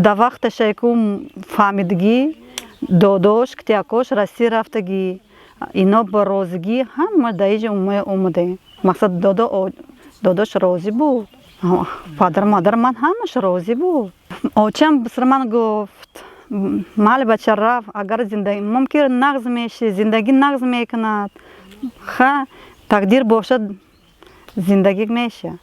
Да вақташа ку фаҳмидагӣ, додош ктиакош Россия рафтагӣ, ино ба розигӣ ҳама да иҷа омадем. Мақсад, додош розӣ буд, падар модар ман ҳамаш розӣ буд. Очам бисра ман гуфт: «Майли, бача, рафт, агар мумкин нағз меши, зиндагӣ нағз мекунад, ха, тақдир бошад, зиндагӣ меша».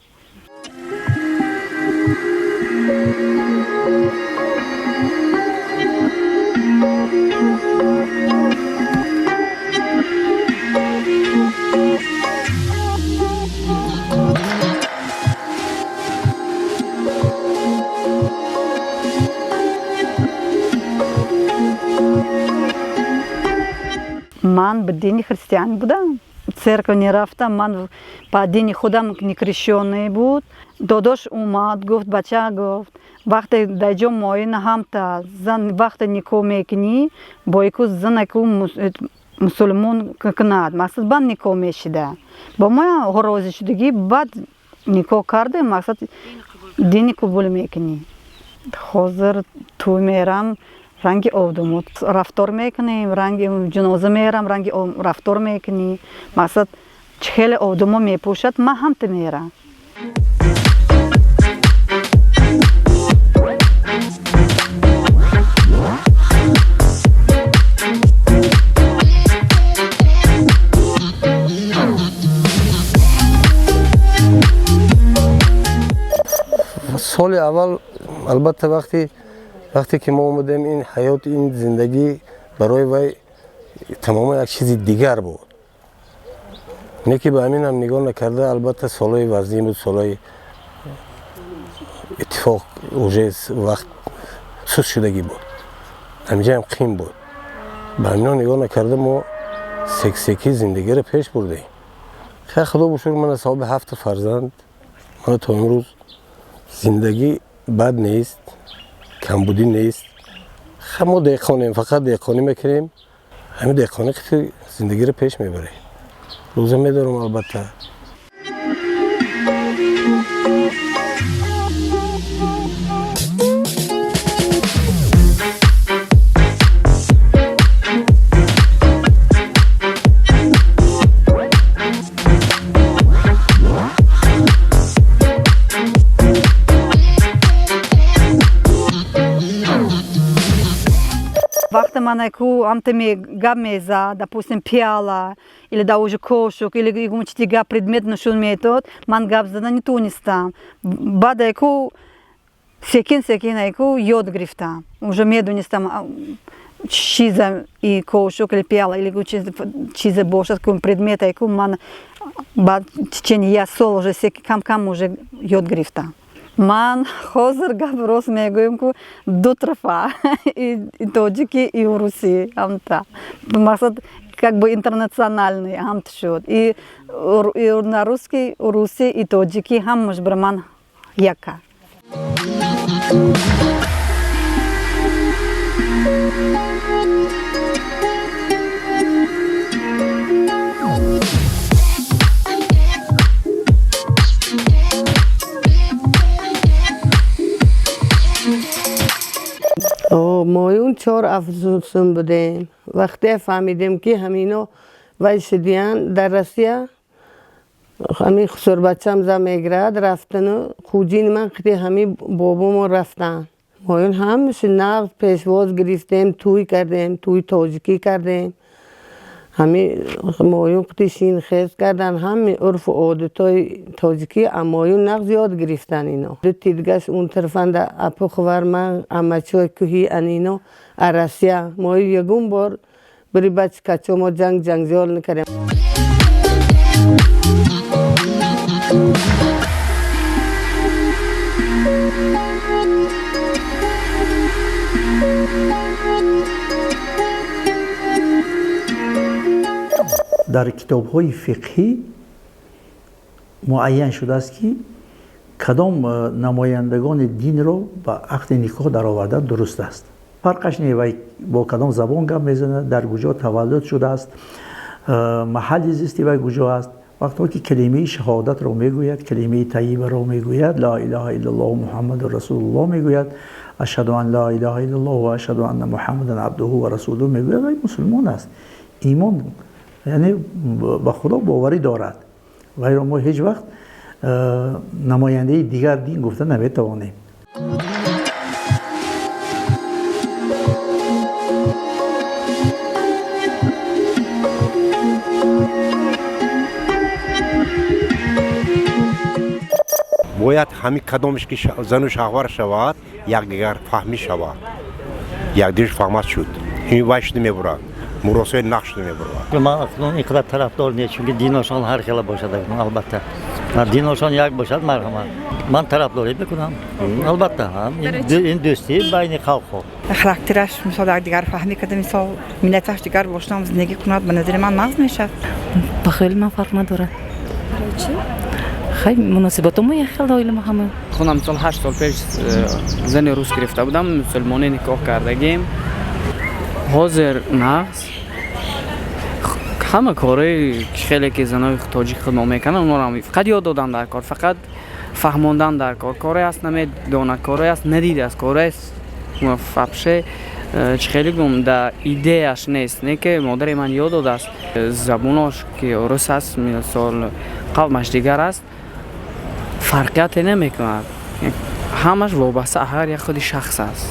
Ман ба дини христиан будам, церковь не рафтам, ман по дини худам некрещёный буд. Додош омад, гуфт: «Бача, — гуфт, — вақте дар ҷо моина ҳамта зан, вақте никоҳ мекунӣ, бояку занаку мусулмон кунад». Мақсад, баъд никоҳ мешида. Бо мо розӣ шудагӣ, баъд никоҳ кардем. Мақсад, дини қабул мекунӣ. Ҳозир тӯй мерам, ранги одамот рафтор мекунем, ранги ҷаноза мерам, ранги рафтор мекунӣ. Мақсад, хеле одамо мепӯшад, ман ҳамта мерам. Соли аввал, албатта, вақте ки мо омадем, ин ҳаёт, ин зиндагӣ барои вай тамоман як чизи дигар буд. Не ки ба ҳаминам нигоҳ накарда, албатта, солҳои вазнин буд, солҳои иттифоқ уже вақт суст шудагӣ буд, ҳаминҷаам қим буд. Ба ҳамино нигоҳ накарда, мо сексекӣ зиндагиро пеш бурдем. Хай, худо бошур, мана соҳиби ҳафта фарзанд. Мана то имрӯз зиндагӣ бад нест, камбудӣ нест. Мо деҳқонем, фақат деҳқонӣ мекунем. Ҳамин деҳқонӣ зиндагиро пеш мебарем. Рӯза медорам, албатта. Вақте мана ку ҳамта гап мезад, допустим, пиала или да уже кошук или ягон чи дигар предмет нишон медод, ман гап зада нетонистам. Баъд ку секин секин ку ёд гирифтам, уже медонистам чиза и кошук или пиала или чизе бошад, ку предмета ку ман баъд течение як сол уже кам кам уже ёд гирифтам. Ман ҳозир гап рост мегӯем, ку ду тарафа, и тоҷикӣ, и русӣ, ҳамта мақсад, как бы интернациональный ҳамта шуд, и на русский, русӣ, и тоҷикӣ, ҳамаш бар ман яка. Моюн чор афзусун будем. Вақте фаҳмидем, ки ҳамино вай шудиян дар Россия, ҳамин хусурбачам зан мегирад, рафтану хуҷини ман қити ҳами бобомо рафтан. Моюн ҳамаши нағз пешвоз гирифтем, тӯй кардем, тӯи тоҷикӣ кардем. Ҳами моюн қити шинхез кардан, ҳами урфу одатҳои тоҷикӣ амоюн нағз ёд гирифтан. Ино ду тидгаш он тарафанда апу хувар ман амачои кӯҳӣ анино а Россия. Мою ягон бор бири бачи качо мо ҷанг ҷангҷол накардем. Дар китобҳои фиқҳӣ муайян шудааст, ки кадом намояндагони динро ба ақди никоҳ даровардан дуруст аст. Фарқаш не, вай бо кадом забон гап мезанад, дар куҷо таваллуд шудааст, маҳалли зисти вай куҷо аст. Вақто ки калимаи шаҳодатро мегӯяд, калимаи тайибаро мегӯяд, ла илаҳа иллаллоҳу Муҳаммаду расулуллоҳ мегӯяд, Ашҳаду ан ла илаҳа иллаллоҳ ва ашҳаду анна Муҳаммадан абдуҳу ва расулуҳ мегӯяд, вай мусулмон аст. Имон, яъне ба Худо боварӣ дорад. Вайро мо ҳеҷ вақт намояндаи дигар дин гуфта наметавонем. Бояд ҳамин кадомеш ки зану шавҳар шавад, якдигар фаҳмӣ шавад, якдигар фаҳмат шуд, ин вай шуда мебурад, муросои нақш шуда мебурад. Ман акнун ин қадар тарафдор нест, чунки диношон ҳар хела бошад. Албатта, диношон як бошад, марҳамат, ман тарафдорӣ мекунам, албатта. Ин дӯстӣ байни халқҳо. Характераш, мисол, якдигар фаҳмӣ карда, мисол, миллаташ дигар бошад, зиндагӣ кунад, ба назари ман нағз мешавад. Ба хаёли ман, фарқ надорад. Хай, муносибатомо як хел оилама ҳама. Худам, мисол, 8 сол пеш зани рус гирифта будам, мусулмонӣ никоҳ кардагим. Ҳозир нағз, ҳама корҳои хеле ки занои тоҷик худмо мекунанд, онҳоро фақат ёд додан дар кор, фақат фаҳмондан дар кор. Корое аст, намедонад, корое аст, надидааст, корое аст, вообще чӣ хеле гум да идеяш нест. Не ки модари ман ёд додааст, забонош ки рус аст, мисол, қавмаш дигар аст, фарқияте намекунад. Ҳамаш вобаста ҳар як худи шахс аст.